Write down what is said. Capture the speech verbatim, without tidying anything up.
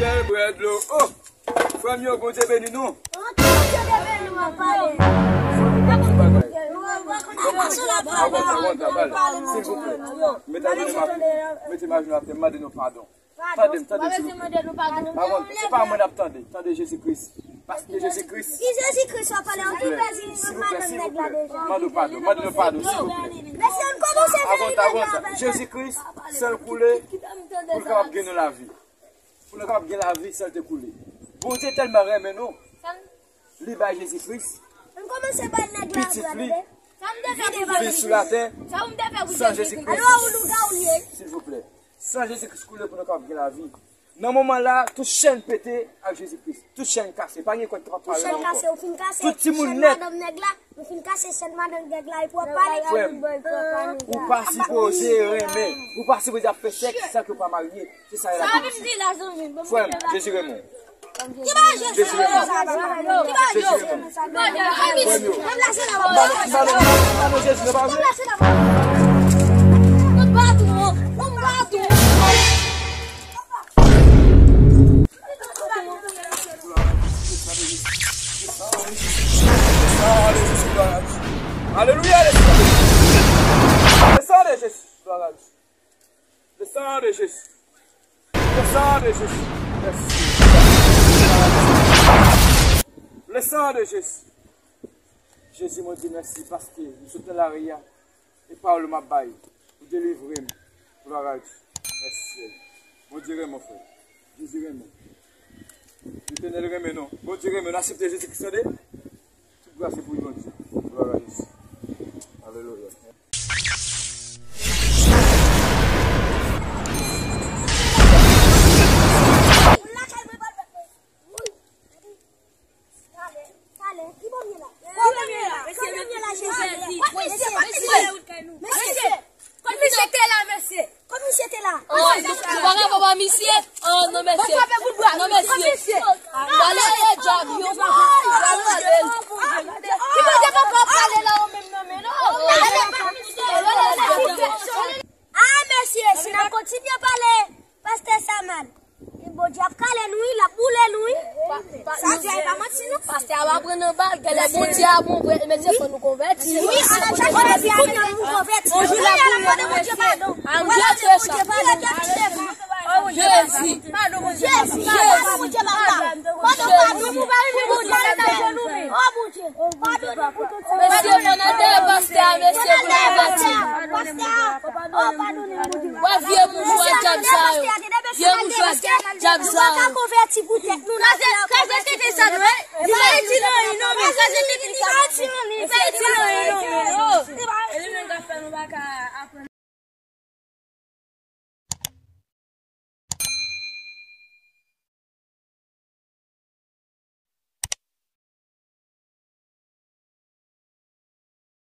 Bèl brèd dlo. Oh! Frè m yo, Bondye beni nou. Bondye beni nou, papa. Fò nou fè ti bagay. Silvouplè. Mete ajenou, mete ajenou atè, mande nou padon. Tande m, tande m, silvouplè. Avan, se pa mwen n ap tande. Tande Jezi Kris. Paske Jezi Kris. Ki Jezi Kris w ap pale an? Silvouplè, silvouplè, silvouplè. Mande w padon, mande nou padon, silvouplè. Mesye, n kòmanse fè yon nèg la avèk Jezi Kris, san l koule, pou l kapab gen nou lavi. Pou nou kapab gen lavi, san l te koule. Bondye tèlman renmen nou, li bay Jezi Kris, pitit li, vin sou latè, san Jezi Kris, silvouplè. San Jezi Kris koule pou nou kapab gen lavi. Nan moman la, tout chèn pete ak Jezi Kris. Tout chèn kase. Pa gen kòd k ap parèt la ankò. Tout timoun nèt. Nou fin kase chèn madanm nèg la epi w ap pale. Frè m, ou pa sipoze renmen, ou pa sipoze ap fè sèks san ke w pa marye. Se sa l ap di. Frè m, Jezi renmen w. Jezi renmen w. Jezi renmen w. Frè m yo. M ba nou, m ba nou, m ba nou Jezi, nou pa vle? Alelouya, le sang de Jésus, gloire à Dieu. Le sang de Jésus, gloire à Dieu. Le sang de Jésus. Le sang de Jésus. Merci. Le sang de Jésus. Jezi, mwen di mèsi paske m sot nan lari a. E pawòl ou m ap bay. Ou delivre m. Gloire à Dieu. Mèsi, Seyè. Bondye renmen w, frè. Jezi renmen w. Letènèl renmen nou. Bondye renmen nou. Aksepte Jezi Kris, tande. Tout gras se pou li, Bondye. Gloire à Jésus. Alelouya. Talè, talè, ki bò m ye la? Ki bò m ye la? Ki bò m ye la, Jezi? Oh, nou pa ka papa misye? Oh, non, mesye. Non, mesye. Pale e djab, yo. Pale. Ki Bondye papa pale la, ou menm nan men, non? Ah, mesye, si n ap kontinye pale, pastè Saman, Bondye ap kale nou, wi, l ap boule nou, wi. Sa di a, e pa manti, non. Pastè a va pran nan bal, genlè Bondye a bon vre, mesye, fò nou konvèti. Wi, sa n ap chache depi kounye a nou konvèti. Bonjou, la, kounye a nou Bondye padon. Bondye padon. Jezi. Jezi. Jezi. Padon, Bondye padon. Padon, padon, Bondye padon. Oh, Bondye. Padon pou tout sa. Mesye, fò n al dèyè pastè a, mesye, pou nou konvèti. Pastè a. Oh, padon, Bondye. Wè vye moun wè djab sa yo. Vye moun wè djab sa yo.